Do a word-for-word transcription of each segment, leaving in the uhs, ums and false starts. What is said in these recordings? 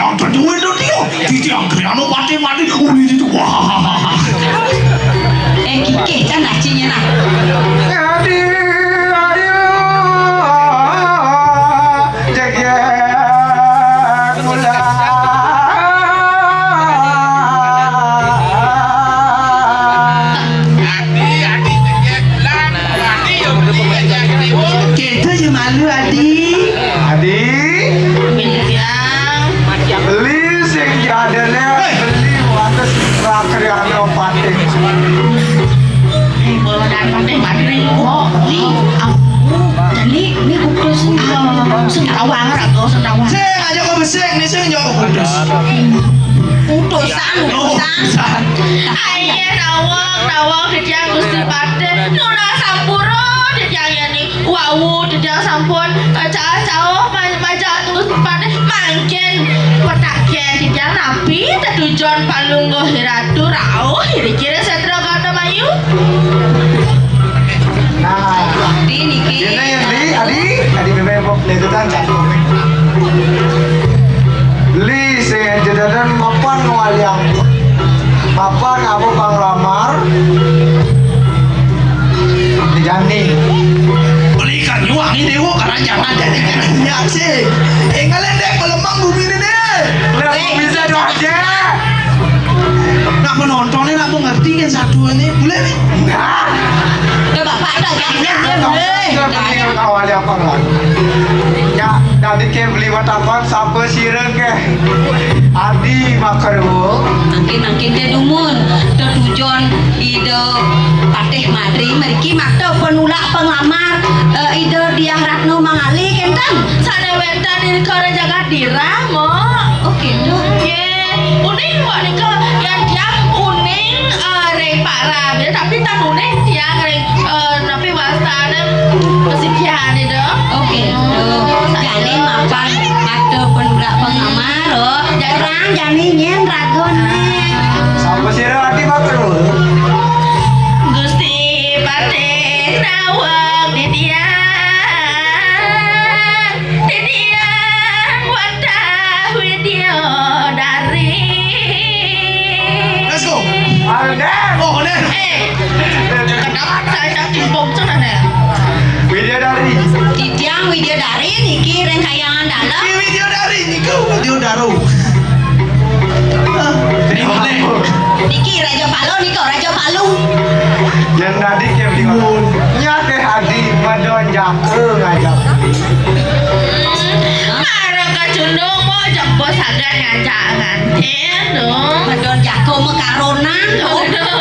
Yang terduwe to dia, titiang kriana pati mati, uli itu, wah. Eh, kikih can lacinya nah. Adi, ayo, jegek mula. Adi, adi, jegek mula. Adi, yang beli jegek mula. Kita je malu, Adi. Adi. Bintang. Beli sing jadane, beli wates rakriano patih. Ibu dan patih patih. Oh, ni, aku. Jadi, ni kutus. Ah, sing tawang, raga, sing tawang. Sing aja kau besik, ni sing jauh kutus. Utusan, oh, utusan. Utusan. Aye, nawang, nawang, titiang Gusti Patih. Nunas sampura, titiang yani. Wau, titiang sampun, eh, caah-caah ma-, majak Gusti Patih. Mangkin petaken titiang napi tetujon palungguh iratu rauh iriki ring Setra Gandamayu. Nah, Adi niki. Dene yang di, Adi, Adi bebek bok, dia tu kan cakap. Beli sejedadan mapan ngawaliang. Mapan apa panglamar? Jani. Beli kan nyuang ini, wo, karena jangan jadi nyak sih. Eh, ngalendek melemang bumi ini deh. Lah, eh, bisa doa aja. Nak penontonnya, nak mengerti kan satu ini. Boleh nih? Nah. Udah, Bapak, udah, jangan, jangan, boleh. Awalnya apa, Bang? Ya, tadi ke beli martabak, sapa sira ke? Adi Makarwa. Mangkin-mangkin te dumun tetujon Ida Patih Madri mriki makta penulak penglamar, eh, Ida Diah Ratna Mangali kenten. Sane wenten ring Kara Jagadira, Mbok. Oh, gitu. Nggih. Uning, Mbok, nika, yan tiang uning, eh, ring parab, ya, tapi tan uning tiang ring, eh, napi wastane pesikhian itu. Oh, gitu. Jani mapan makta penulak penglamar, oh. Jani orang jani nyen ragone. Sapa sira ati bakal? Gusti Patih nawang titiang, titiang wantah widya dari. Let's go. Alden. Oh, Alden. Eh, kenapa saya timpuk tu, Nana? Widyadari. Titiang Widyadari niki ring Kahyangan Dalem. Niki Widyadari, niku Widyadara. Hah? Terima kasih. Niki Raja Palu, niku Raja Palu. Yang tadi ke bingung. Nyate Adi madon jaka ngajak. Mara kacundung mo japa sagan ngajak nganten dong. Madon jaka makaronan dong. Aduh.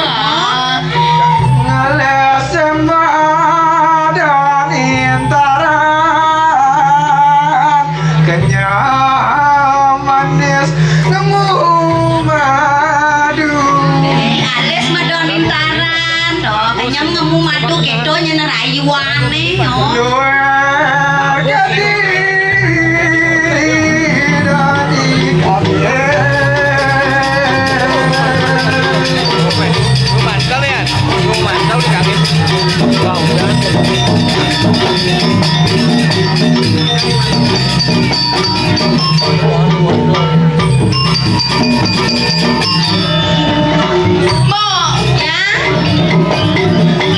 Ngalih sembah dan intaran, kenyang manis ngemu madu. Eh, alis madon intaran, to, kenyang ngemu madu, keto nyen rayuane, yo. Luar jadi. Mbok. Ya.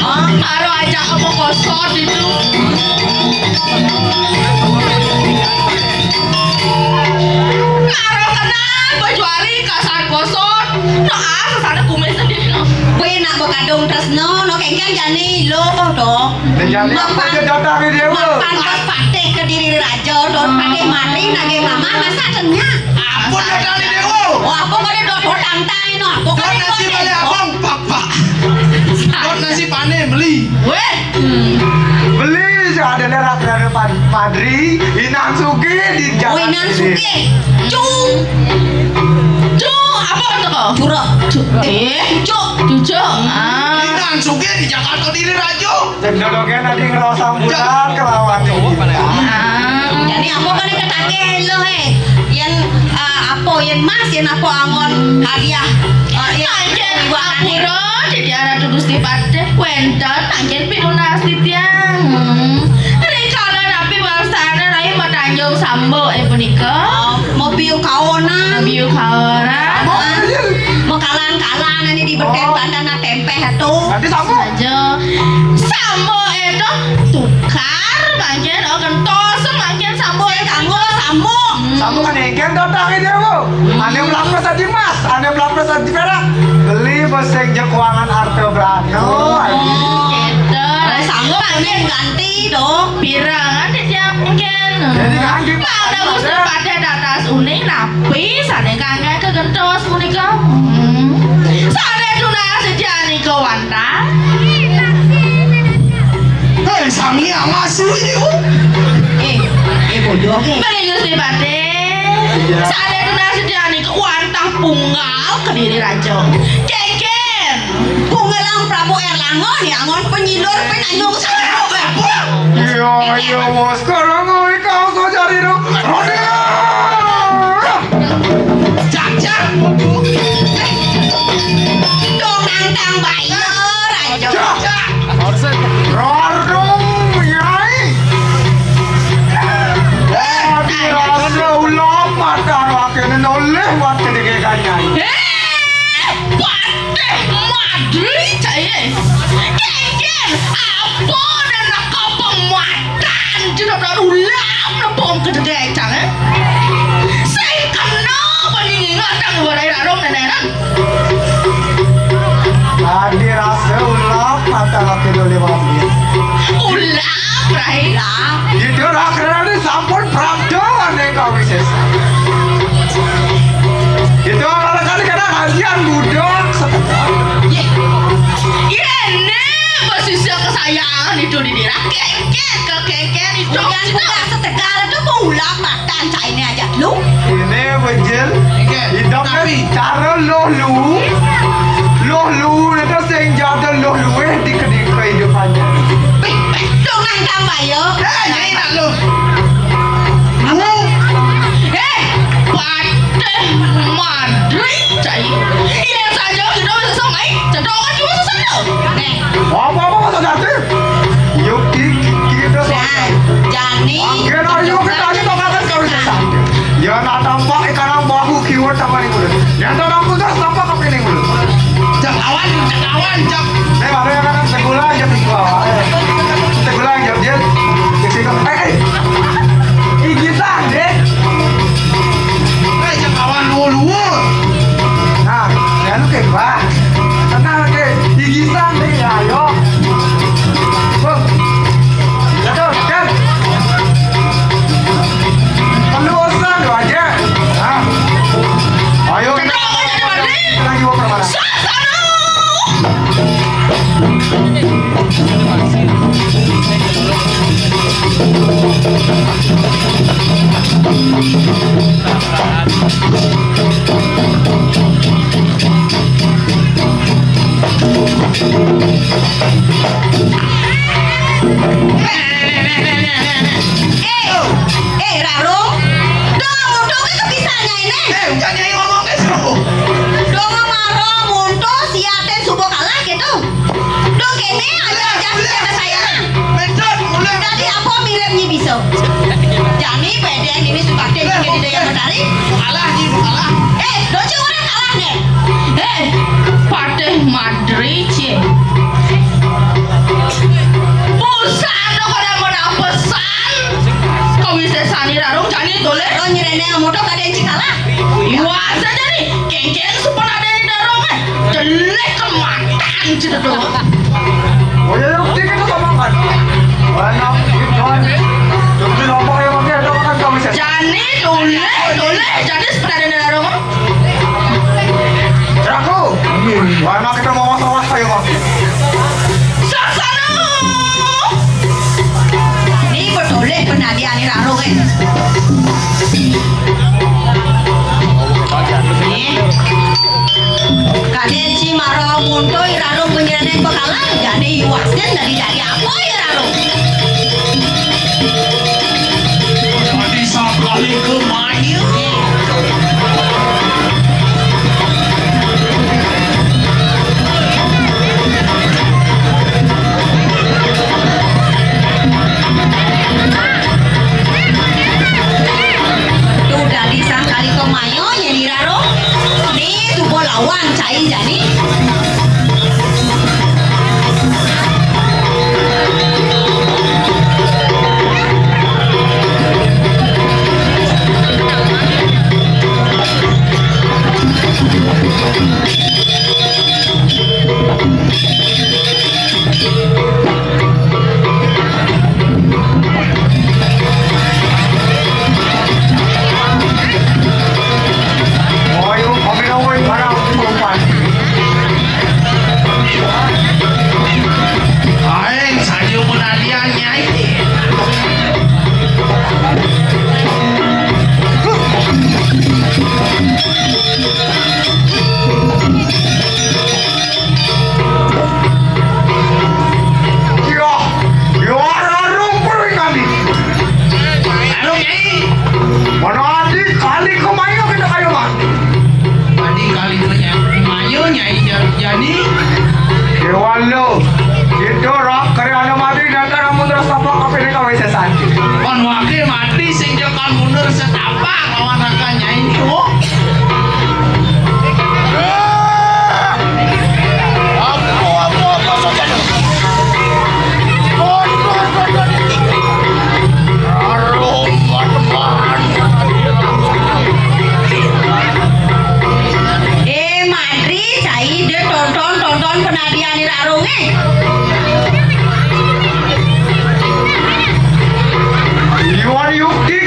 Oh, karo ajak omong kosot itu. Karo kenal baju ari kasar kosot. No, ah, sesana kumis sendiri, no. Kowe nak bekadung tresno, no kengkeng jani lo, to. Lah, jani apa mapan, je datang dia, Bu? Mapan kos patih kediri raja, don patih mati, nagih mama, masa tenya. Ampun, datang ni, Dewa. Oh, apa kau ni, dot hutang tai, no, apa kau ni, nasi balik abang, pak, pak. Dot nasi panen, beli. Weh. Hmm. Beli, ada lerak, ada pan-, padri, Inang Sugih di Jalan. Oh, Inang Sugih. Cung. Cung, apa tu kau? Curah. Cu-, eh, cucuk. Cucuk. Ah. Inang Sugih di Jakarta Diri Raja. Sing dodogen adi ngrasa bulan kelawan. Ah, jadi apa kau ni ketake lo, eh? Yen, ah, apa, yen mas, yen apa angon hadiah? Ah, yen panjen iwak ampura, titiang Ratu Gusti Patih, wenten panjen pinunas titiang. Hmm. Rikala napi wangsana rai Tanjung Sambo, eh, punika. Oh, mabiu kaonan. Mabiu kaonan. Makalan-kalan ini di beten. Oh. Bandana tempeh atuh. Nanti Sambo. Saja. Sambo itu tukar, mangkin, oh, gentos, mangkin Sambo itu. Sambo, Sambo. Hmm. Sambo kan engken datang itu, Bu. Hmm. Ane melapes aja, Mas. Ane melapes aja, perak. Beli beseng jekuangan arte berano. Oh, gitu. Mangkin ganti dong. Pirangan di tiang mangkin. Jadi, kan, di- Pada Gusti Patih dados uning napi sane kangge kagentos punika? Hmm. Sane tunas titiang nika wantah. Hei, Sang Hyang Masu ini, Bu. Eh, eh, bodoh, eh. Beli Gusti Patih. Iya. Sane tunas titiang nika wantah punggal Kediri Raja. Kengken. Punggelang Prabu Erlangga, nih, angon penyindur, penanyung, saudara, Prabu. Iya, iya, Bos. Sekarang, oh, kau saja di dong. Roda. Cak, cak. Dong nantang bayar, aja. Cak, cak. Rordung, Nyai. Eh, dirasa ulam mata rakyat noleh buat kedekaikan, Nyai. Eh, Patih Madri, cai. Kengken, apa dan naka pematan, cina dan ulam nepung kedekaikan, eh? Sing kena penyingingan dan warai rarung nenenan. Tadi rasa ulam mata laki dole mabit. Ulam, Rai. Itu rakrana sampun prapta ane kawisesan. Itu kali-kali kena kajian budak setegal. Ye. Yene, basisia kesayangan itu di dira. Kengken, kekengken itu. Bukan budak setegal itu, mau ulam matan caine aja lu. Ini bejel. Idam tapi cara loh lu. Loh lu itu sing jada loh lu, eh, di kediri kehidupannya. Pih, pih, dong nang tambah yo. Eh, Nyai nak lu. Mau. Eh, Patih Madri, cai. Iya saja kita bisa samai. Cedok kan cuma sesuatu. Eh. Apa-apa masa jatuh? Yuk, ki-, ki-, kita. Nah, jani. Angger ayo kita aja tongkatan kalau bisa. Ya, nak tampak ikan bahu kiwat apa nih, mulut? Ya, tak nampak, tak tampak apa ini, mulut? Cak awan, cak awan, cak. Eh, ada yang kata segulang, ya, segulang. Eh, segulang, ya, dia. Ya, segulang. Eh, eh. Gigitan, deh. Eh, cak awan, luwur, luwur. Nah, ya, lu kayak, wah. Tenang, oke. Gigitan, deh, ya, ayo. Bang. Jatuh, kan? Perlu urusan, lu aja. Nah. Ayo, kita lagi mau kemana? Eh, eh, Rarung, dong, dong, itu bisa nggak ini? Eh, jangan, jangan ngomong, eh, seru. Dong, Rarung, untuk siatin subuh kalah gitu. Dong, kene aja, aja, aja saya. Betul, mulai. Tadi apa mirip nyi bisa? Jani, bedeng ini suka deh, bikin ide yang menarik. Kalah, nyi, kalah. Eh, doci orang kalah nih. Eh, Patih Madri, cie. Pusat lo kada menapesan. Kau bisa sani rarung jani toleh. Lo nyirene motor kada yang cikala. Wah, saja nih. Kengkeng sepen ada di darung, eh. Jelek kematan, cedok. Oh, ya, ya, dia kita sama kan. Banyak, gitu kan. Jadi, apa yang pakai, ada kan kami saya. Jani, toleh, toleh. Jani sepen ada di darung. Ceraku. Wah, anak kita mau masalah kayak apa? Saksana. Ini betul deh penadian ini rarung, eh. Nih. Kadén si Maro Munto irarung penyeleneng bekalan, jadi iwasnya dari, dari apa ya rarung? Awan cai jani. Aing saja menadian nyai. Yah, yah, rarung pering kami. Rarung, Nyai. Mana adi kali kemayu kita kayu mah. Adi kali kemayu, Nyai, ja-, jani. Dewan lo, kita rak kari anu mati dan karena mun terus tapak kape ini kawin sesanti. Pan wake mati sing jekan mundur setapak lawan raka Nyai, oh. Aku, aku, apa saja? Kotor, kotor, titik. Arum, teman. Eh, Madri, cai dia tonton, tonton penadian di rarung, eh. Iwan Yukti,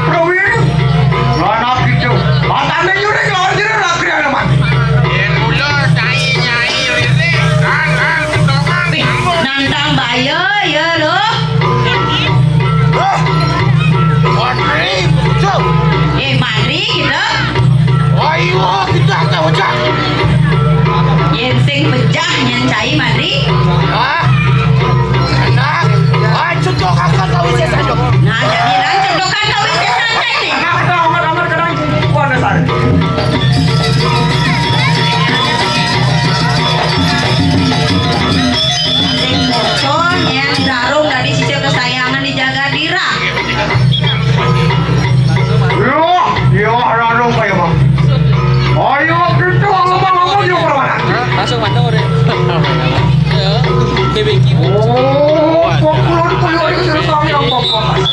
Prawir, anak itu. Matanya nyurik lawan diri, rapi alamat. Yen kula cai nyai ririk, kan, kan, betongan, Ih, nantang baya, ya, lo. Hah? Madri, Cuk. Eh, Madri, gitu. Ayo, kita akan pecah. Yen sing pecah, nyen cai, Madri. Hah? Enak. Ayo, Cuk, kakak tahu saya saja. Nah, jadi lanjut, Cuk, kan tahu saya saja ini. Anak, anak, anak, anak, anak. Wah, dasar. Sing bocor, nyen rarung tadi sisa kesayangan dijaga dira. Loh, iya, rarung kaya, Bang. Ayo, kita ngomong-ngomong yuk, permainan. Langsung mandor ya. Ya, B B Q. Oh, populer tuh, ayo, kita tahu yang populer.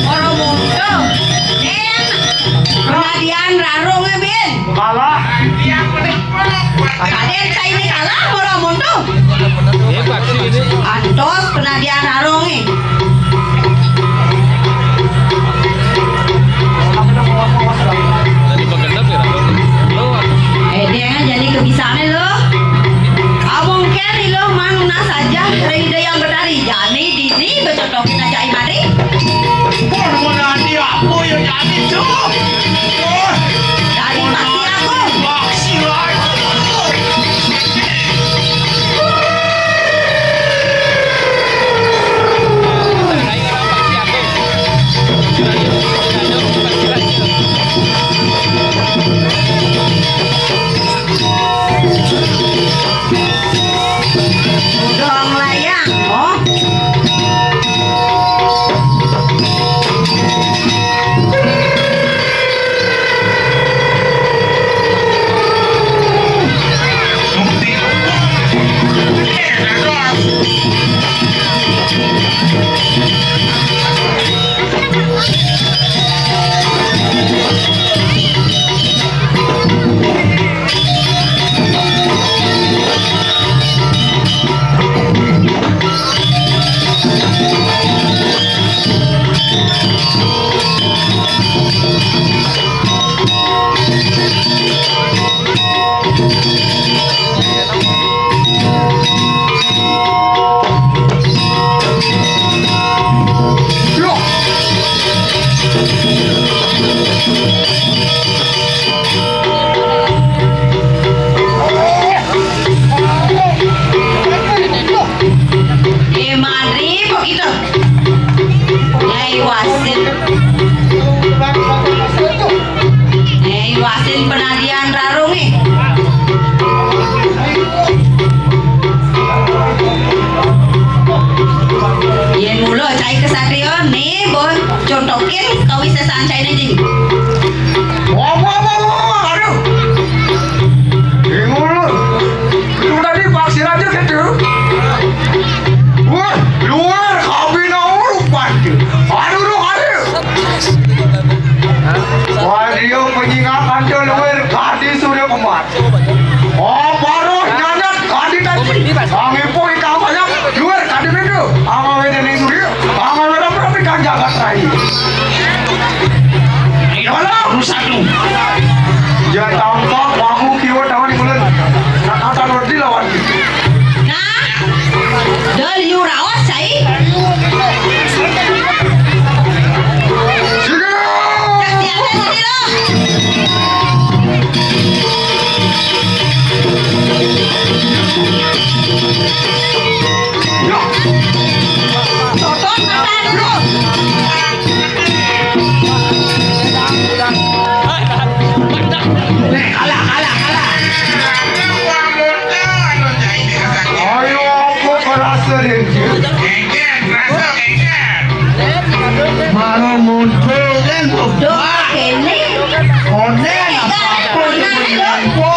Ora muncul. Ning, penadian rarung, Bin. Kalah. Kaden saiki kalah, ora muntung. Antos penadian rarung, eh. Tadi begenep ya, rarung. Lo, eh, dia kan jadi kebisaannya lo. Amung kene lo mang nunas aja, ring Ida Yang Betari. Jani dini, becodokin aja, Imari. Pun menanti aku ya, jani, Cuk. Oh. Dari pasti aku. Paksi lagi. Udah layang, oh. Satu. Ya tampak kamu kiwa tawa di bulan. Kata roti lawan. Nah, da liu raos, cai. Sini. Kasih ada sini, loh. Yo. Toton mata dulu. Nih, kalah, kalah, kalah. Ayo, apa kerasa dia? Maro muncul kan, Bu. Duh, ini. Konen apa-apa, Bu.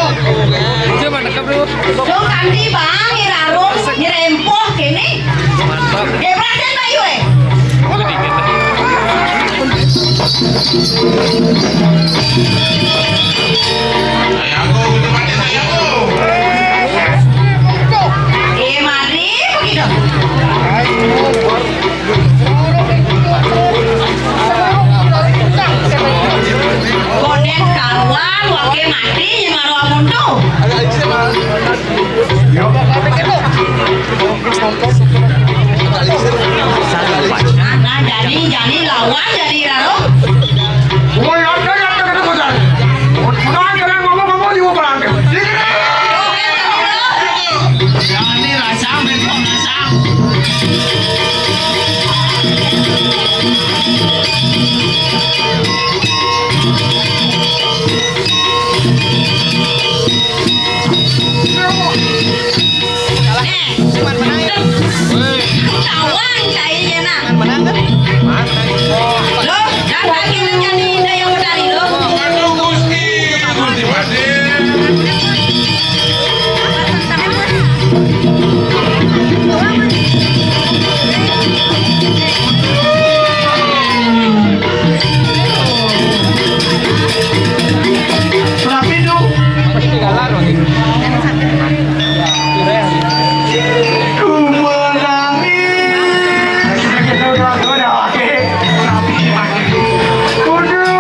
Duh, kanti, Bang, irarung, nyerempoh, kene. Gebrakan bayu, eh. Eh, mari begitu. Konen karuan, wake mati, nyemaro amuntu. Nah, nah, jani, jani lawan, jani raro. Woi, ada, ada, ada, ada. Udah, kalian ngomong-ngomong juga berangkat. Jani rasang, besok rasang. Kalah. Eh. Cuman menang ya. Tawang cainya, nah. Cuman menang kan? Lo, datang kita jadi Indah yang menari, lo. Waduh, Gusti, Gusti Padil. Rapi, Du. Ku menangis. Udah, udah, oke. Rapi. Udah.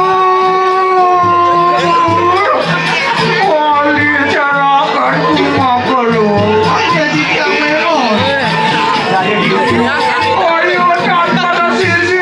Wali carakan ku mah perlu. Jadi yang memang. Jadi, ayo, datang pada sini.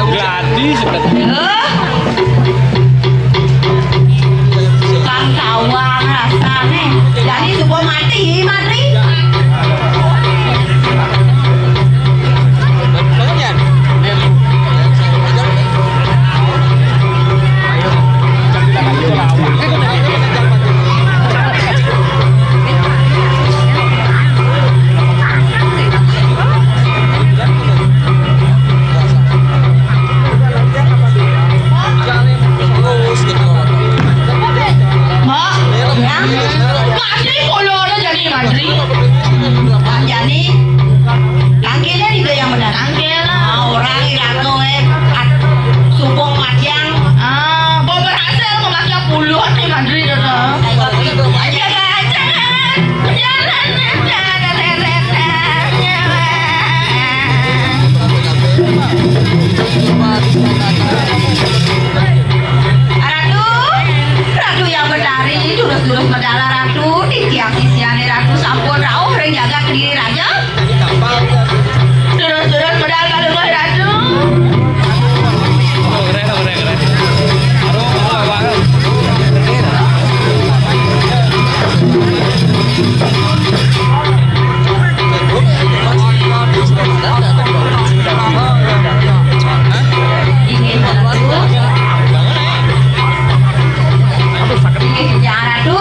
Gladi sebenarnya. Tukang tawang rasane. Jadi subuh mati, mati. Terus gitu. Mbok, ya. Mantri kula ora jani mantri. Jani. Tangkile di yang benar. Tangkil. Ah, orang irato, eh. At-, sumpung majang. Ah, kok berhasil memakai puluhan nih mantri, gitu. Aja, aja. Jalan, jalan, jalan, jalan. Ratu, Ratu yang betari, durus-durus medal Ratu, titiang sisiane Ratu sampun rauh ring jagat Kediri Raja. Durus-durus medal kalungguh Ratu. Inggih, Ratu. Inggih, Ratu.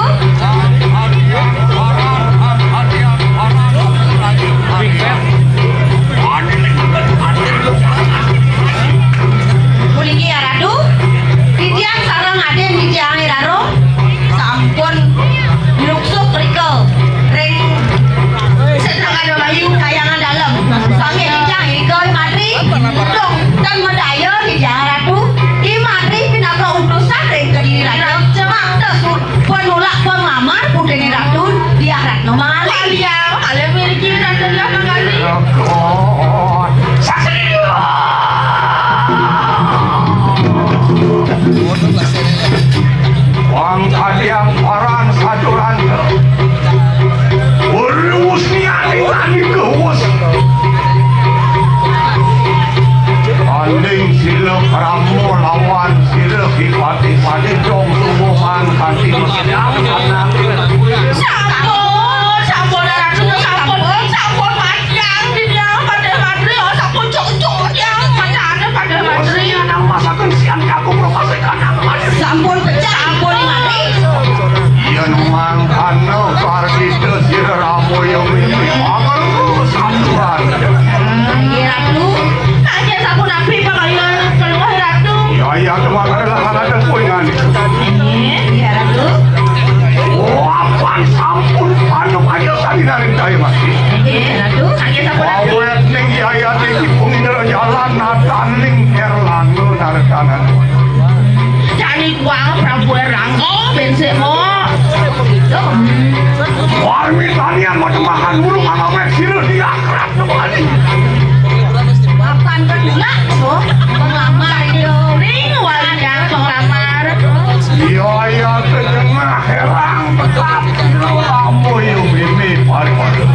Krama lawan sira Ki Patih Padé dong tuwuhan kanthi mesjang anak. Sampun, sampun, Ratu, sampun, sampun pacang tiang Padé Madri, oh, sampun cuk-cuk tiang macané Padé Madri. Nang masakan siang jagung rumah sekanang Madri. Sampun pecah, sampun mati. Yén mangkana kargita sira Rama ya mimih, amarga santuhan. Nggih, Ratu. Sampun napi pakayun Palungguh Ratu? Ya, ya, kemana lah ada kuingan. Nggih, Ratu. Oh, apan sampun anu aja tadi narik daya mati. Nggih, Ratu. Sampun napi? Awet ning yayate dipun indra jalan nataning Erlangga naretanan. Jani kuang Prabu Erlangga, bensik mo. Warmi tanian macam makan burung angawet sira diakrab kembali. Apan ketulak, oh, penglamar itu. Ring wajah penglamar. Iya, iya, tengah herang tetap. Lama ya mimih paripada.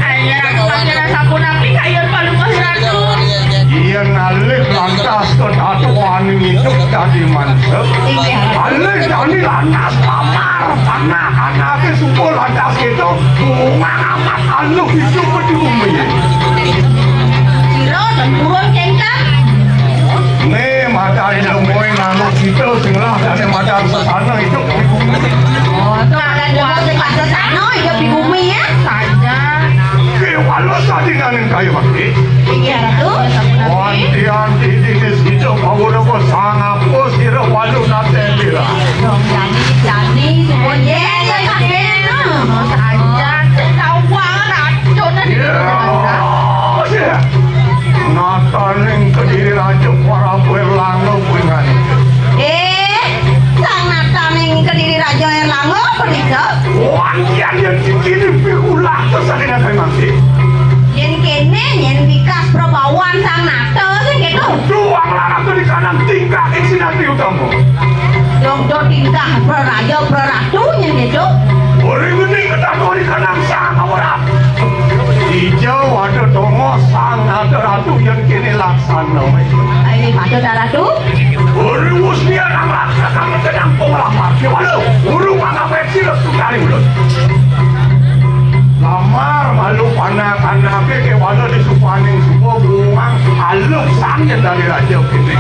Ayo, Ratu, akhirnya sampun napi kayun Palungguh Ratu? Iya, ngalih lantas ketatuan hidup dadi mansa. Alih dadi lantas lamar. Anak-anake suka lantas kita. Bunga amat anu hidup di bumi. Sira tempurun kengkang. Nih, matane lemoy ngangguk kita sing lah dane madan sesana hidup di bumi. Oh, itu madan lemoy sing sesana hidup di bumi ya. Saja. Kewala sadinganing kayu bakti. Iya, Ratu. Wantian di dinis kita pawuraka sangapa sira walu natendira. Dong jani, jani, semua. Iya, iya, iya. Saja, sing tau banget racun. Iya. Nataning Kediri Raja Prabu Erlangga kuwi ngene. Eh, sang nataning Kediri Raja Erlangga punika? Wah, iya, iya, iki pikula kesane nang mati. Yen kene, yen bikas prabawan sang nata sing keto. Duang larang di kanan tingkah ing sinatri utama. Dong do tingkah praraja praratu yen keto. Ora ngene ketah di kanan sang awrat. Ijo ada dongo sang ada ratu yen kene laksana. Ayo, patut ratu. Ora wis niat nang laksana kang sedang penglamar. Waduh, guru mangapet sira sukari ulun. Lamar malu panak-anake kewala di supaning supa buang aluk sang yen dari raja kene.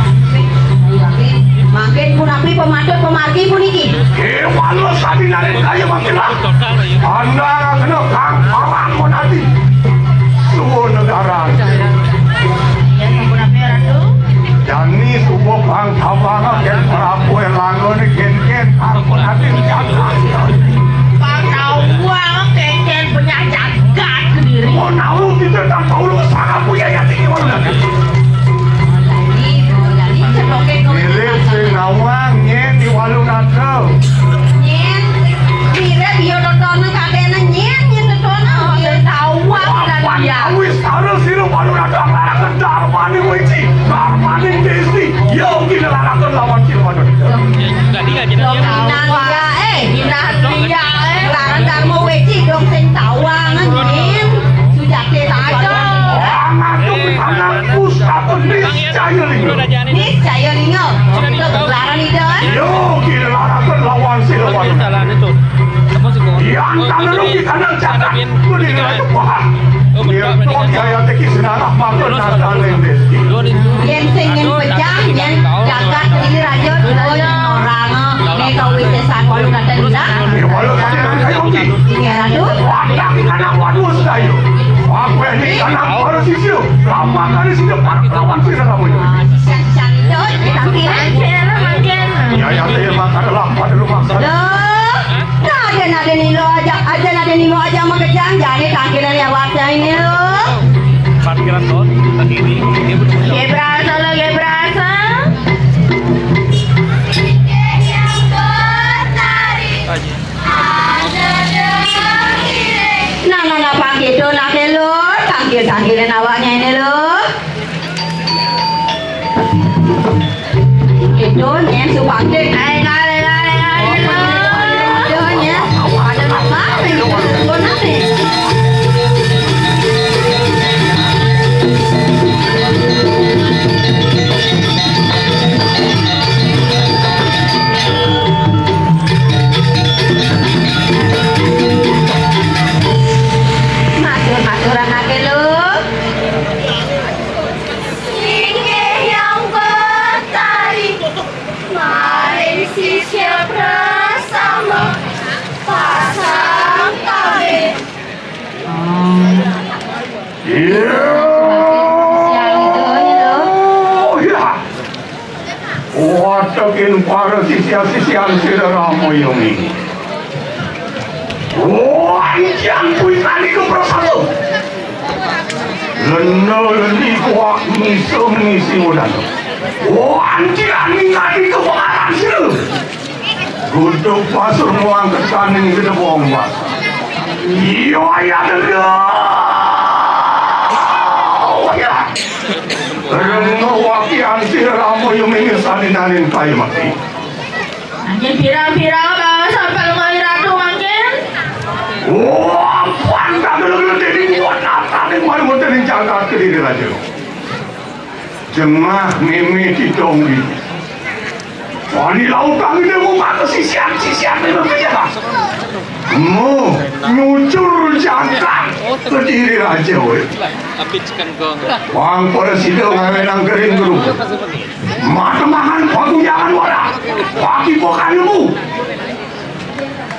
Mangkin punapi pematut pemargi puniki? Kewala sadinane kaya mangkilah. Andang kena kang paman monati. Suwun negara. Ya, sampun apa ya, Ratu? Jani subuh bang tabang ken Prabu Erlangga ni ken ken ampun ati jagat. Bang tabang ken ken punya jagat kediri. Mau nahu kita tak tahu lu sangat punya ya tinggi mana. Jadi, jadi celoke kau. Milik sing nawang nyen di walu natal. Nyen, mirip yo totono kadene nyen, nyen totono. Nyen tawang dan dia. Wis harus hidup walu natal. Darmani wiji, darmani desi, yo gila larakan lawan Cilwadon. Dong minang ya, eh, minang ya, eh. Laran darmo wiji dong sing tawang nyen. Sujate saja. Anak tuh anak pustaka niscaya lingo. Niscaya lingo. Untuk laran ida, eh. Yo gila larakan lawan Cilwadon. Yang tanah lu kita nak cakap. Kuning aja paham. Yen to diayate ki sinarah maka nataning desi. Yen sing nyen pejang, yen jagat kediri raja, raja orang, eh, kau wisesan walu nata nila. Ya, walu nata nila, oke. Iya, Ratu. Wadah di kanak waduh sedaya. Aku ini kanak waduh sisir. Lama kali sudah para lawan sira kamu ini. Ah, sisian-sisian itu, ditampilan. Makin, makin. Ya, ya, ya, makan lambat dulu, makan. Loh. Nah, ada nada nilo aja, ada nada nilo aja makejang, jane tangkilan ya waktu ini lo. Parkiran tol ke kiri, dia berputar. Ye berasa lo, ye berasa. Nah, nah, nah, Pak Kidul, nah, ke lo, tangkil, tangkilin awaknya ini lo. Itu nyen supakte. Ai, kale, kale, kale, kale. Itu nyen. Ada apa? Itu nyen. Watekin para sisya-sisyan sira Ramayana. Wantian kuwi kali keprasado. Lena leni kuak ngisung ngisi udan. Wantian ningali kepengaran sira. Guduk pasur muang kesaning gedebong basa. Iya, iya, iya. Iya. Rengga wakian sira Ramayana ing saninaning kaya mati. Mangkin pirang-pirang bangsa pelngoy ratu mangkin? Wah, pantang lho dene kuat nataning mari wonten ing jagat Kediri Raja. Jengah meme didonggi. Wani lautang ini mau mata sisian-sisian ini bekerja. Mu nyucur jagat Kediri Raja we. Wang pada sida ngawenang kering kerupuk. Matemangan paguyangan wara. Pagi pokanmu.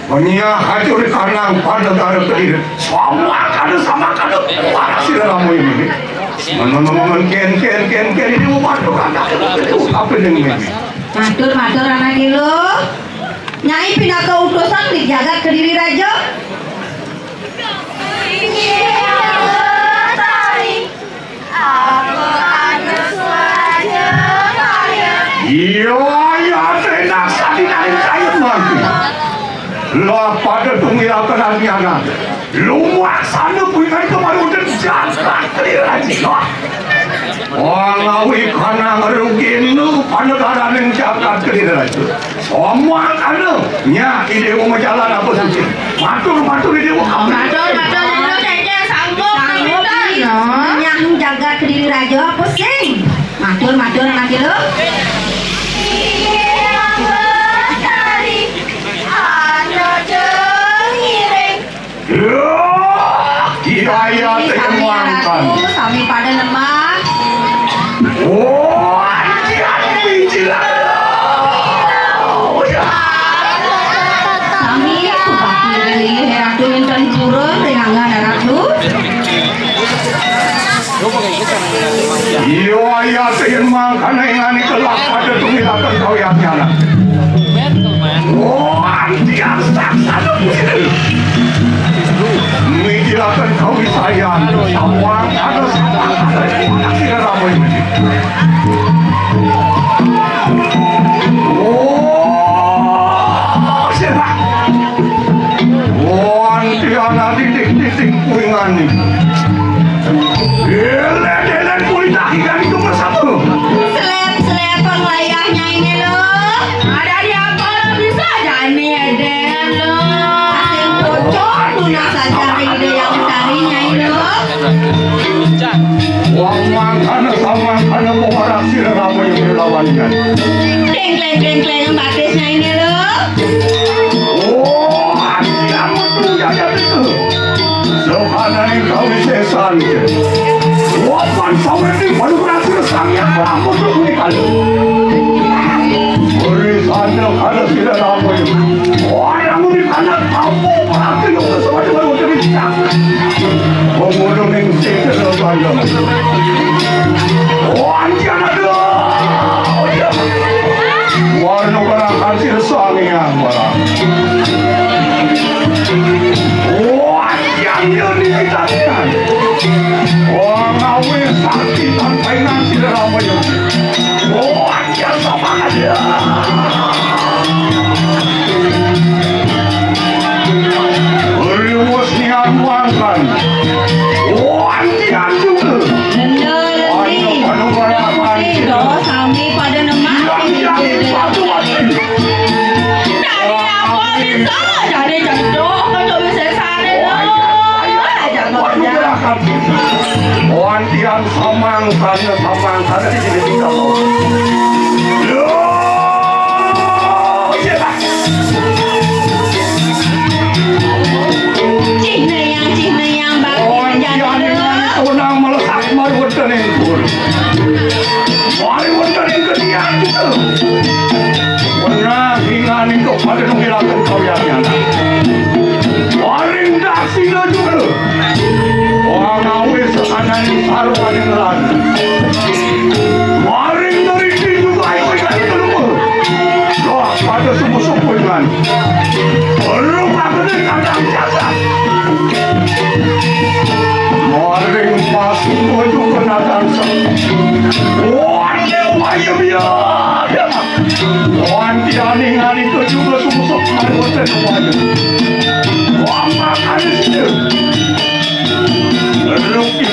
Menyah hancur kanang pada gara Kediri. Sama kada, sama kada. Wara sira Ramayana ini. Men, men, men, men, ken, ken, ken, ken. Ini umat tukang. Apa ini? Matur, matur anak ilu. Nyai pinaka utusan di jagat Kediri Raja. Inggih, Ratu Lestari. Apa anu swaja kaya? Iya, iya, tenak sadinaning kayun mangki. Lah pada tunggilaken anyanan. Lumaksana punika kemarudan jagat Kediri Raja. Wah, ngawi kanang rugina panegaraning jagat Kediri Raja. Omong anu, nya ide wong jalan apa suci. Matur, matur ide wong. Matur, matur ide wong cengkeh sanggup. Sanggup, no. Nyah jagat Kediri Raja apa sing? Matur, matur anak ilu. Inggih, Ratu Lestari. Ana jengiring. Loh, kiraya sami ratu, sami pada nemah. Oh, anjir, anjir. Sami tubak lilih ratu inten pura rinangan ratu. Iya, iya, sing mangkana ingani kelak pada tunggilaken kawianyanan. Oh, antian saksana. Mikilaken kawisayan. Sawang ada sawang ada. Sira ramoy. Oh, sira. Wantiana titik-titik kuingani. Elet-elet kulit ahiran itu bersatu. Selep-selep penglayah nyai ini lo. Ada di apa lo bisa jani eden lo. Asing pocong tunas aja ide yang cari nyai lo. Wong mangkana samangkana pewarak sira ramoy lawan kan. Dengkleng-dengkleng batisnya ini lo. Oh, anjir, aku tuh ya, ya, itu. Sohananing kawisesan. Wapan sawerni balu berhasil sang yang pelampus lu menikah. Beri sana kada sira ramoy. Orang menikah kamu berarti yang sesuatu baru cerita. Pemulung yang sing terus panjang. Oh, anjir, aduh. Warna barang hasil sang yang barang. Oh, anjir, anjir, ini kita lihat. Oh, ngawi sakti tanpa inang tidak ramai. Oh, anjir, sama aja. Riwus nian mangan. Oh, anjir, anjir. Bener, Ayo, sih. Ayo, ayo, ayo. Sih, doh, sami pada nemah. Iya, iya, iya, aduh, aduh. Dari apa bisa jadi cendok untuk bisa sana, loh. Aja, aja. Wantian samang sana, samang sana di sini kita mau. Loh, iya. Cih neyang, cih neyang, bakti. Wantian ini tunang melesak maruwet dening pun. Mari wonten ing ketiak kita. Wenang inganing kepada nunggiraken kawiangan. Waring daksina juga. Wangawis sananing sarwaning lan. Waring neriti juga ayo ikut dulu.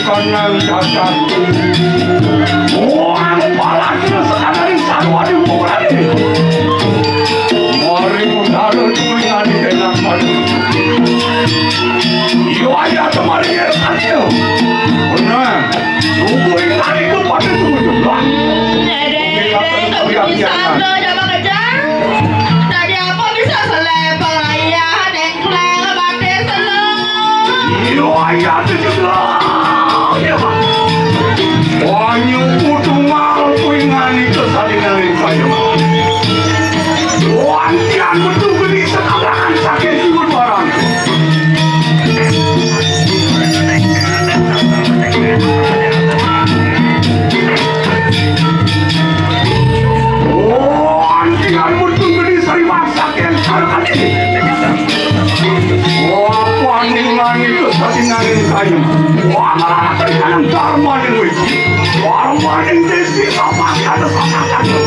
Kanang jagat. Wong palacur sakadari sarwa diwulani. Mari mudhara kuingani enak madu. Iyo aja temari ya katanya. Benar. Tunggu ingani kepada tunggu jumlah. Dek, dek, dek, kamu bisa apa, coba kejar? Tadi apa bisa selempang ayah, dek? Iya, iya, itu juga. Iya, Pak. Wanyu putungal kuingani kesalingan kayu. Wantian betul geni sekalangan sakit siwun barang. Wantian betul geni sariwang sakit. Apa ningani kesatinganing kayu? Wah, malah kanang darmaning wiji. Darmaning desi sama ada sama kayu.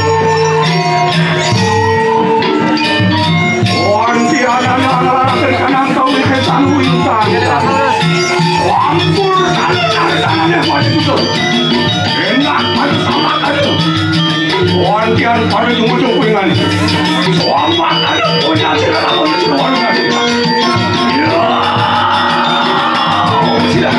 Wanti anak-anak kanang kau setan wintang. Ampun, kanang-kanang wajib itu. Enak, maju sama kayu. Wantian pada tunggu-tunggu dengan. Selamat ada punya sila lawan sila warung tadi. Ya. Sila.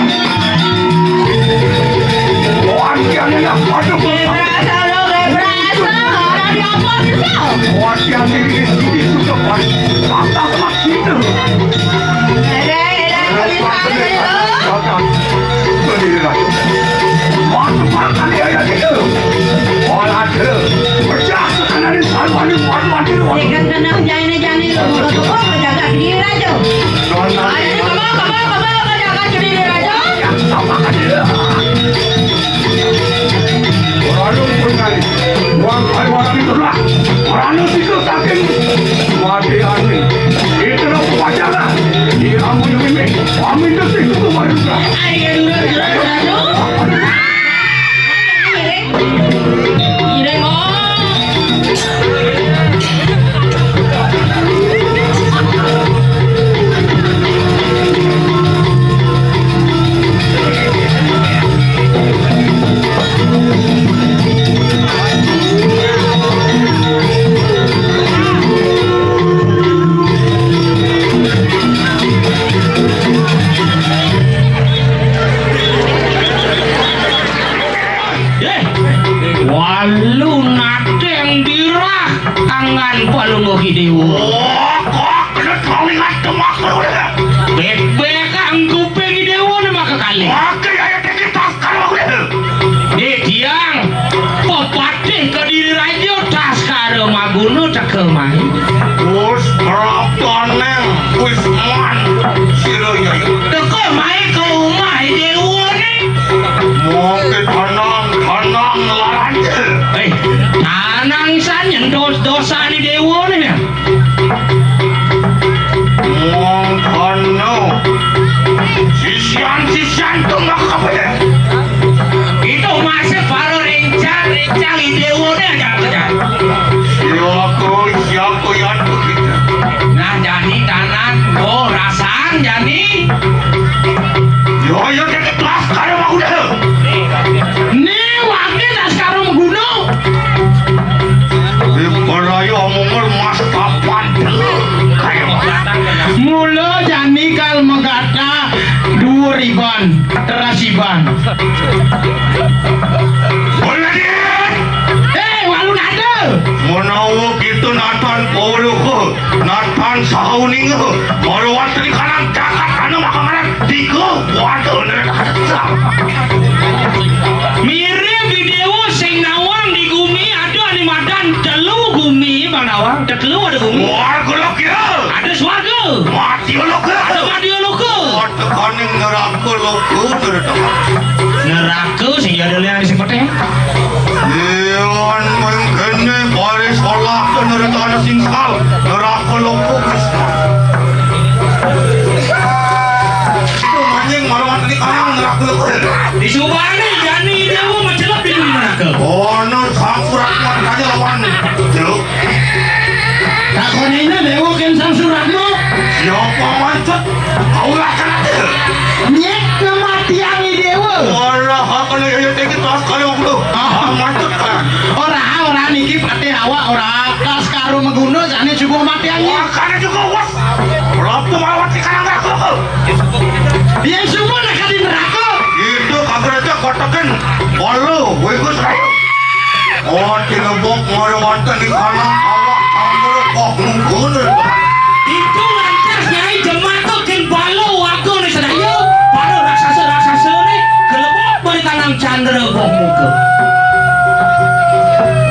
Wantian enak pada. Berasa lo, berasa. Ada di apa bisa? Wantian ini, ini sudah pada. Patah mak kita. Ada, ada, bisa, ada, bisa. Ikan tenang, jani, jani, lo buka toko, ke jagat kediri aja. Ayo, kemau, kemau, kemau, ke jagat kediri aja. Orang lu pun kali. Wong kali orang itu lah. Orang lu situ saking. Mati angin. Itu lo pacaran. Di amun ini. Amin itu situ tuh baru lah. Ayo, dulu, dulu, dulu. Iring. Iring, oh. Eh, walu nateng dirah anggan palungguh Idewa. Oh, kok kena telinga demak. Bebek angkuping Idewa ne maka kali. Oke, ayo kita sekarang udah. Nih, Diang, pepatih Kediri Raja Taskara Maguna teka mai. Wis prapaneng, wis man, sira ya. Teka mai ke umah Idewa ne. Mungkin tenang, tenang, larang. Eh, tanang san nyendos dosa ni Dewa ni. Wong kono. Sisian-sisian tumbak kabeh. Itu masih para rencang-rencang Dewa ni aja kerja. Siapa, siapa yang begitu? Nah, jadi tanang, oh, rasang, jadi. Yo, yo, jadi kelas kaya mau dah. Ni wakil Laskara Maguna. Ibaraya omongol mas papan. Mula jani kal megata dua riban, teras iban. Boleh dia. Eh, walu nada. Menawa kita natan pawluka. Natan saha uninga, mara wantri kanan jagat ana maka ngaran tiga kuarta neraka. Mirib Idewa sing nawang di gumi ada ane madan telu gumi, Bang Nawang. Tetelu ada gumi. Warga loka. Ada swarga. Madya loka. Ada madya loka. Tekaning neraka loka, neraka. Neraka sing ada liyan sing peteng. Iwan mengkene baris olah ke neraka sing sal, neraka loka. Itu manjing malam di kanang neraka loka. Di subane jani Dewa macelep di neraka. Ono sampura kuat aja lawan. Jero. Takonina Dewa ken Sang Suratma. Siapa mancet? Kaulah kena. Nyek kematian Dewa. Ora, ora niki patih awak ora. Kas karo meguna jane juga matian. Wah, kana juga wes. Lop tu mawat di kanang aku. Yen sumpah nak di neraka. Itu kagak aja kotekin. Walu, wiku serayu. Oh, tinebok ngore wonten di kanang awak kamu kok mungkun. Itu lantas Nyai Jemato ken balo wago ne sedaya. Para raksasa-raksasa ne kelebok beri kanang candra goh muka.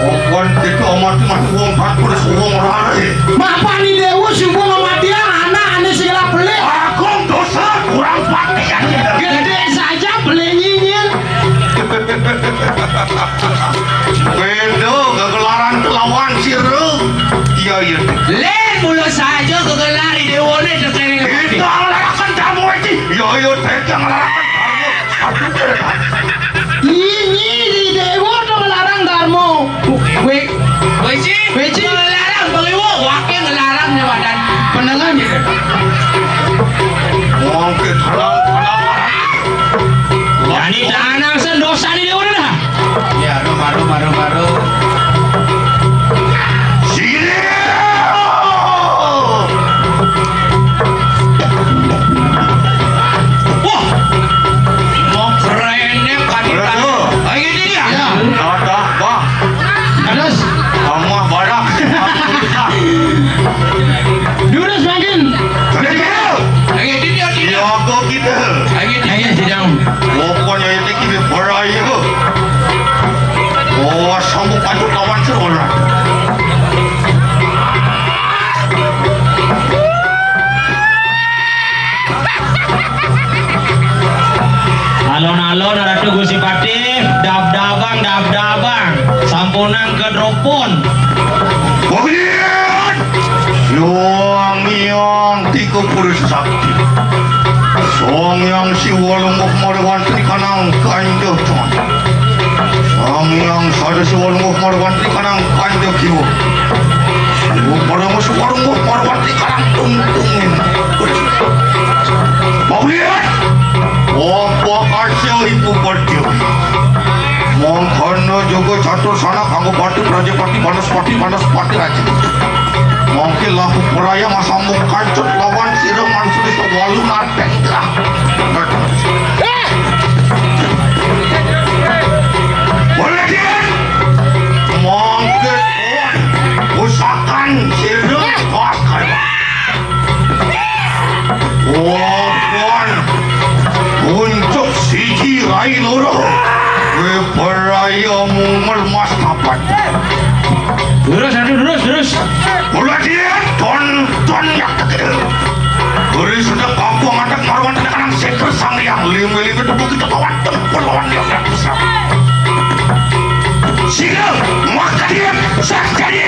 Pokon kita amat mati wong tak pedes wong rare. Mapan ni dewa sumpah ngamatian anak ane segala pelik. Agung dosa kurang patian. Gede saja pelik nyinyir. Beda gegelaran kelawan sira. Iya, iya. Len mula saja gegelar di dewane tekene. Kita ngelarakan tamu iki. Iya, iya, kita ngelarakan tamu. Ini di dewa to ngelarang darmo. Kowe, kowe sih. Kowe sih. Ngelarang pengiwo, wake ngelarang ne wadan penengan. Wong ke tenang, tenang. Jani tanang sen dosa di dewa dah. Ya, ro, maro, maro, maro. Sini. Wah. Mau kerennya kan. Ayo, ini dia. Ya. Ada, Bang. Terus? Kamu barang. Durus makin. Ayo, ini dia. Iya, kok gitu. Ayo, ini dia. Pokoknya ini kita berayu. Oh, sanggup aja lawan sekolah. Alon-alon Ratu Gusti Patih, dab-dabang, dab-dabang. Sampunang kedropon. Bagian! Yang yang tiga puluh sakti. Sang Hyang Siwa Lungguh Marwantri kanang kanjeng. Sang Hyang Sada Siwa Lungguh Marwantri kanang kanjeng jiwa. Siwa Parama Siwa Lungguh Marwantri kanang tungtungin. Paulian. Apa kasih ibu pertiwi. Mangkana juga catur sanak kanggo pati prajapati Banaspati Banaspati raja. Mangke lampu peraya masambung kancut lawan sira manusia desa walu nateng terang. Boleh dia? Mangke usakan sira pas kaya. Wapon puncuk siji rai loro. Wiperaya mungel mas papat. Terus, aduh, terus, terus. Mula dia ton ton yak tegede. Beri sedek kampung anak marwan tenek anak seker sang yang limi-limi tebu kita bawa tempur lawan yang besar. Sila maka dia sakjadi.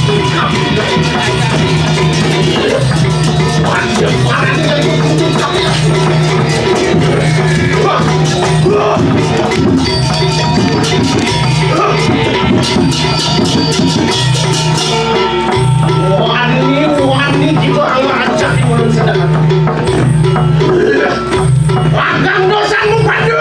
Wani, wani, kita orang acak di mulut sedang. Magang dosamu, Pandu!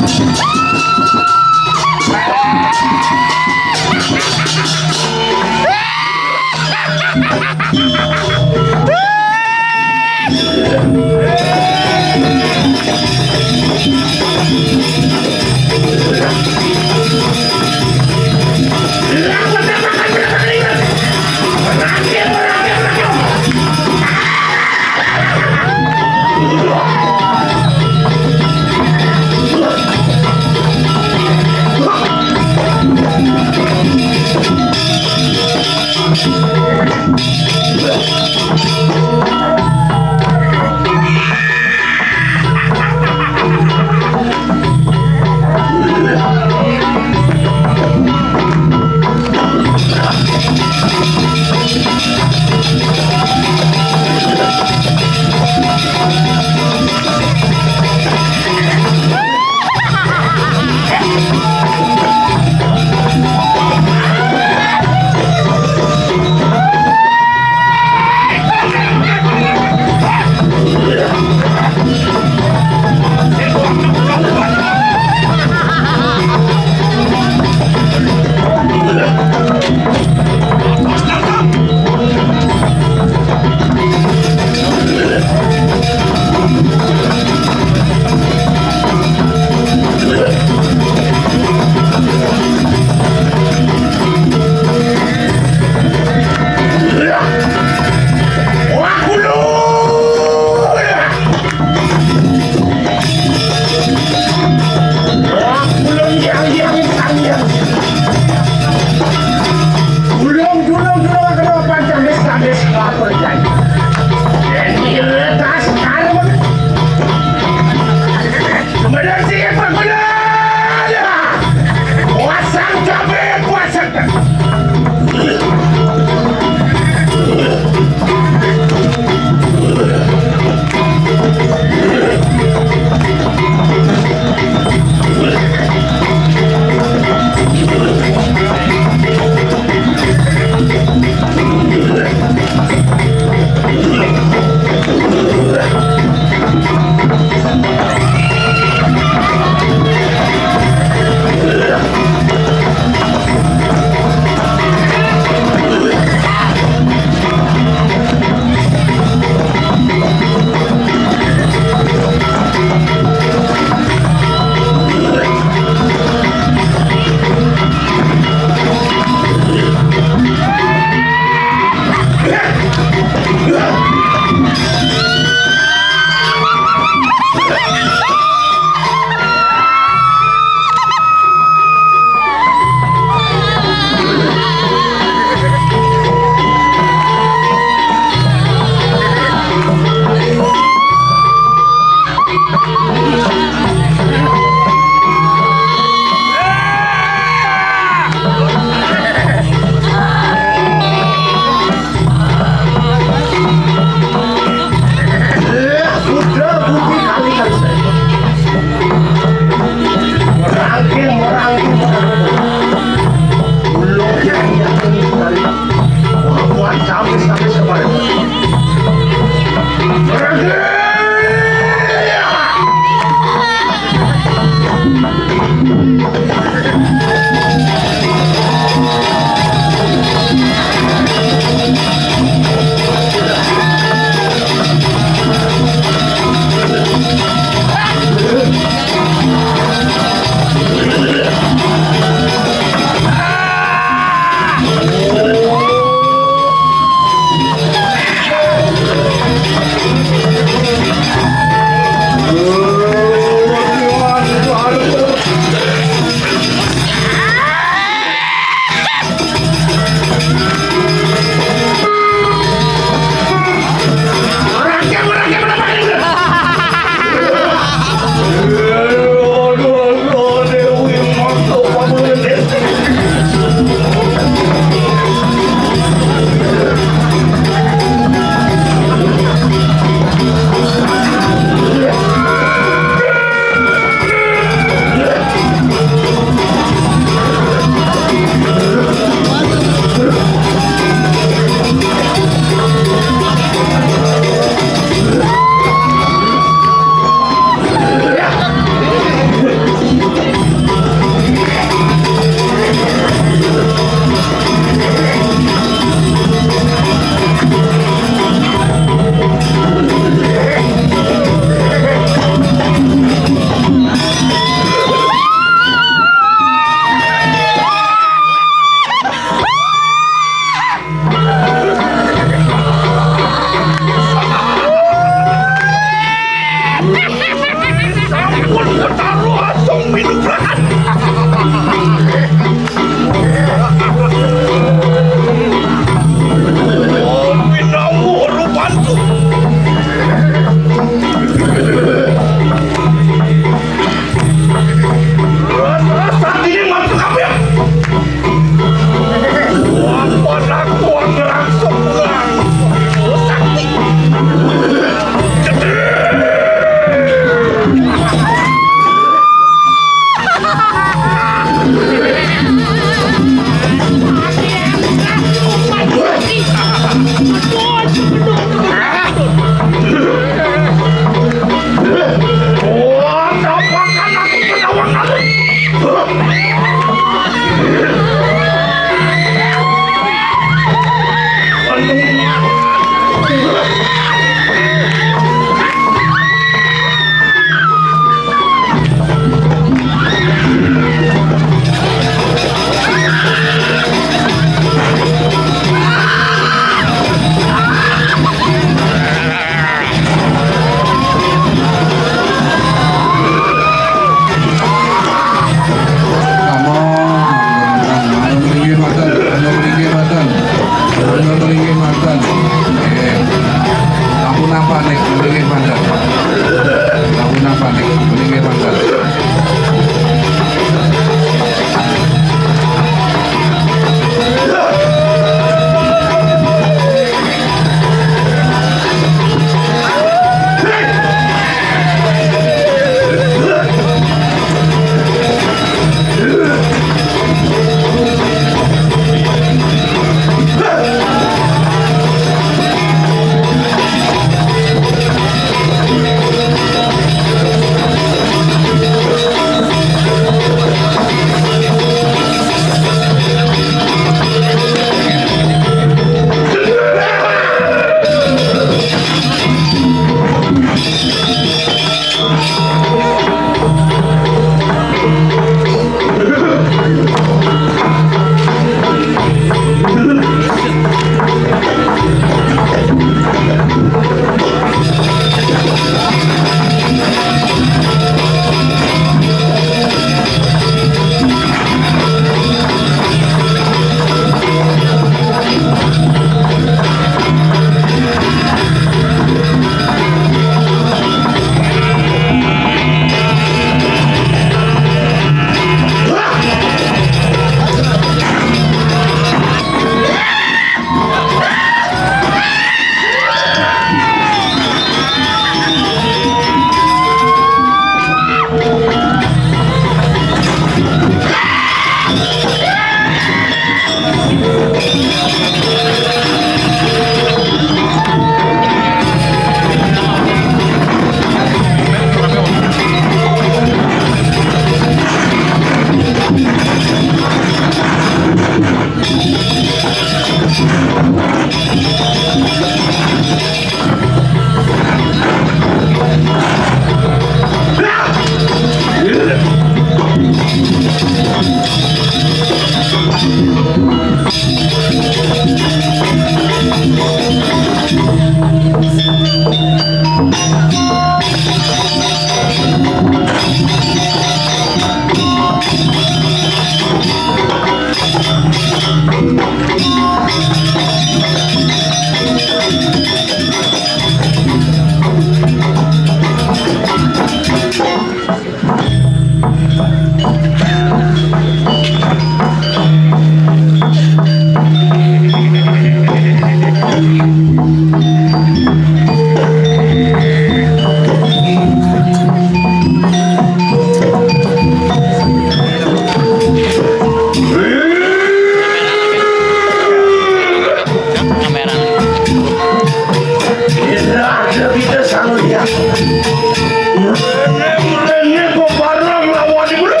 Rene, rene, kok barang lawan iku lho.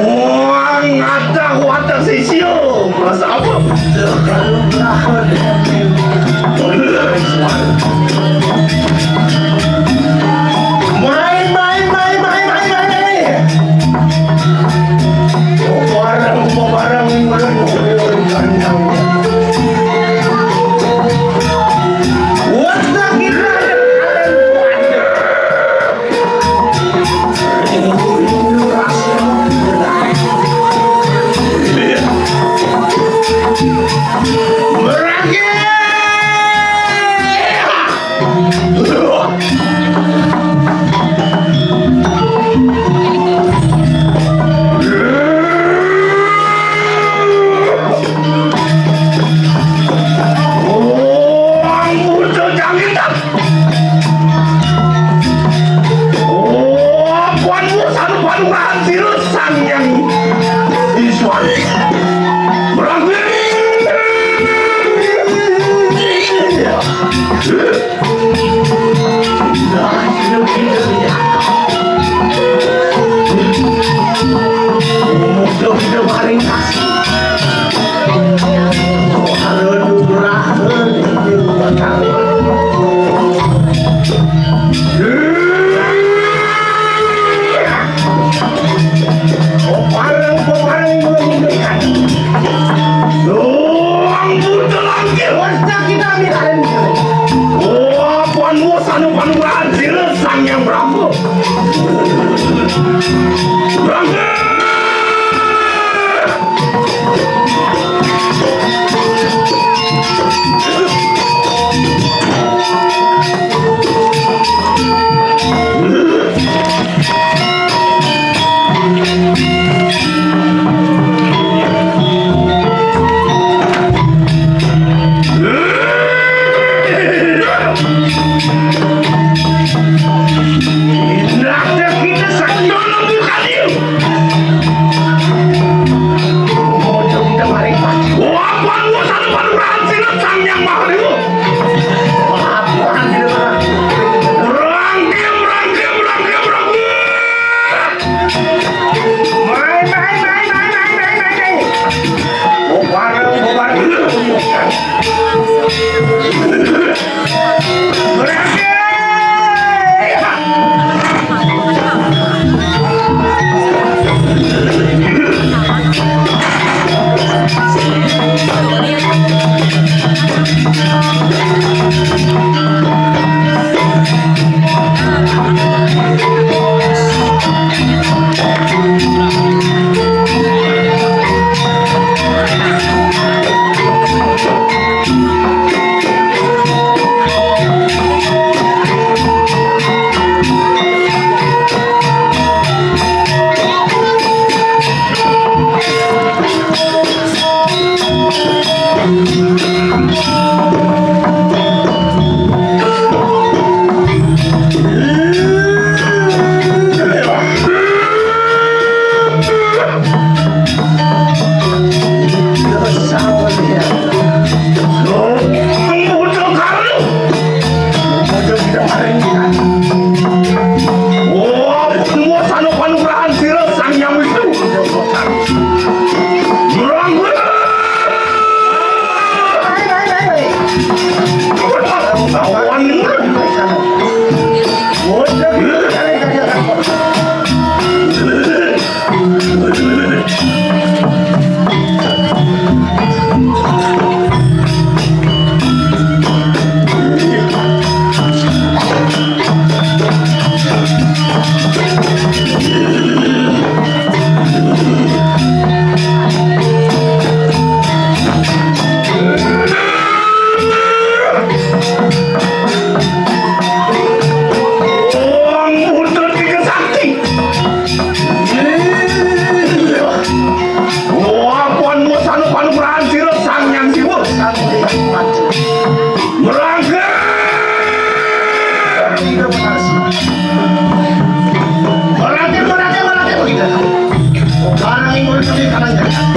Wah, ngadah wadah sisio. Mas apa? Main, main, main, main, main, main, main. Barang, barang, barang. Wadah kita ada, ada. Oh, Puan Wus anu panugrahan sira Sang Hyang Iswan. Berang. Wah, Puan Wus anu panugrahan sira Sang Hyang Prabu. Prabu. Panugrahan sira Sang Hyang Siwa. Merangkir. Merangkir, merangkir, merangkir. Barang ingkang kami kalangan.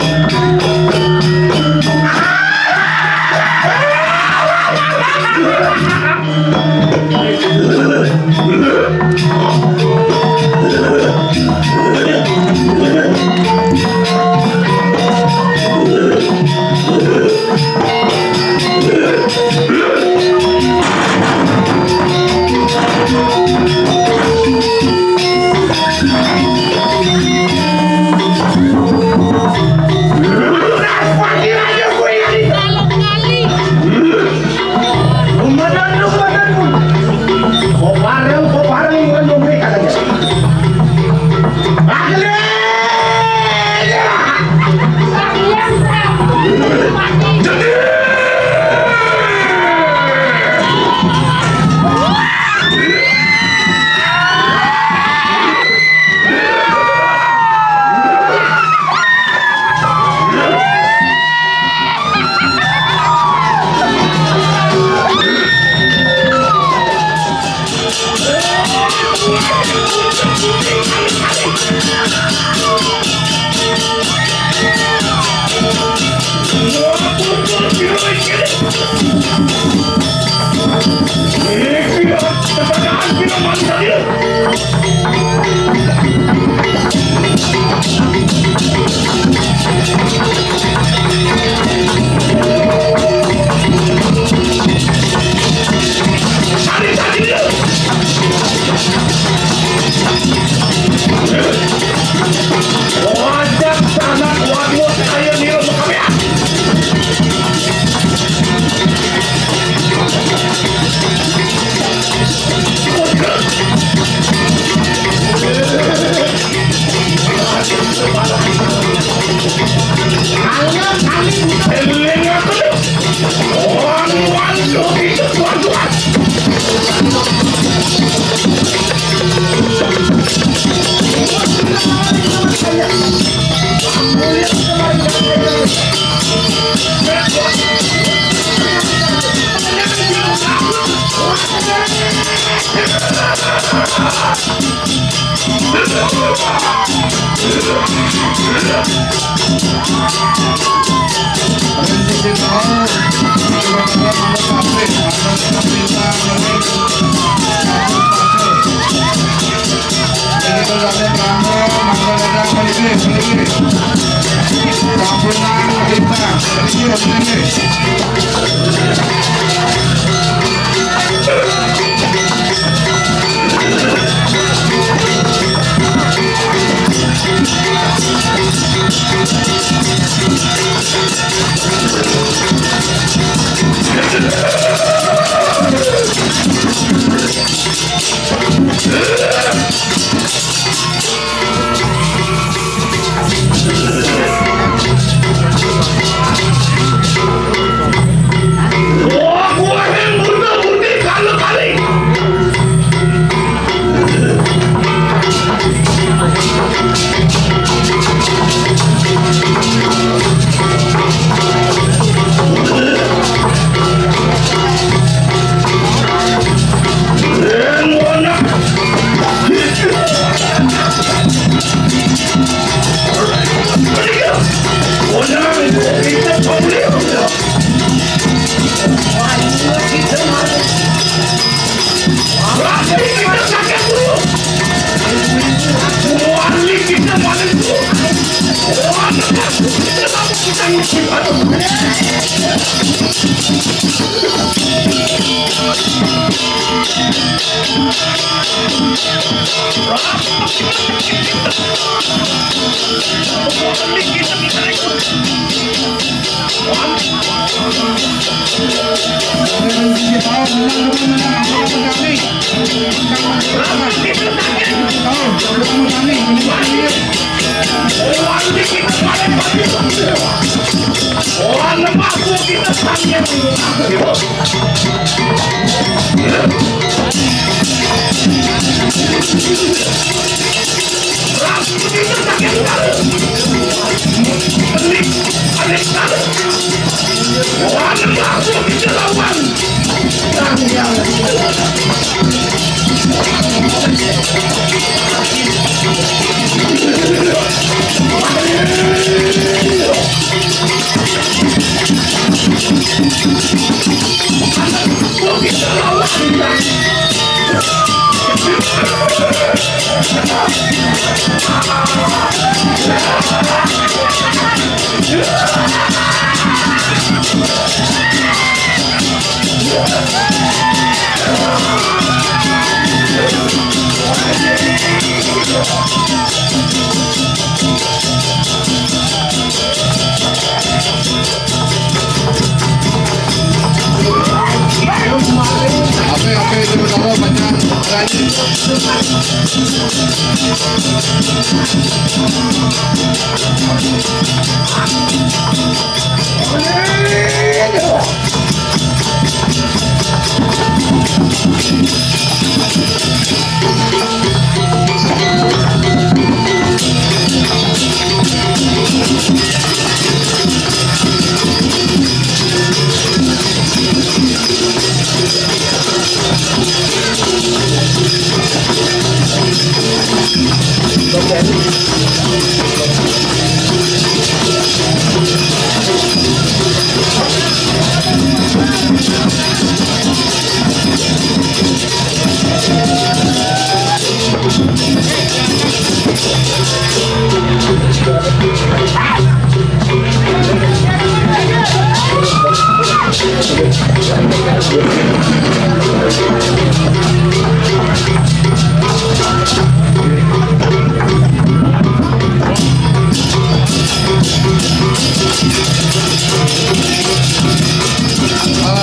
Oke, oke, itu benar, banyak. Lanjut.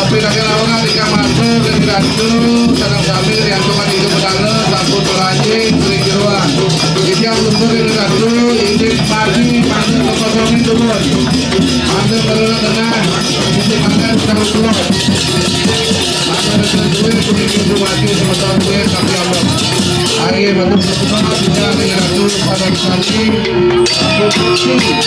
Pinanggilan orang di kamar, Ratu, Kadang Sambil, Rianto, Kan Ijo, Pedale, Sampun, Pelanjing, Sering Jeruan. Ijang Lumpur, Ratu, Idik Padi, Pantai Kosong, Turun. Pantai Merula Tengah, Idik Pantai, Tahu Turun. Pantai Ratu, Duit, Kuning, Kuning, Mati, Semeton, Duit, Tapi Allah. Akhir, Batu, Semeton, Ratu, Padang Sari, Sampun, Pati.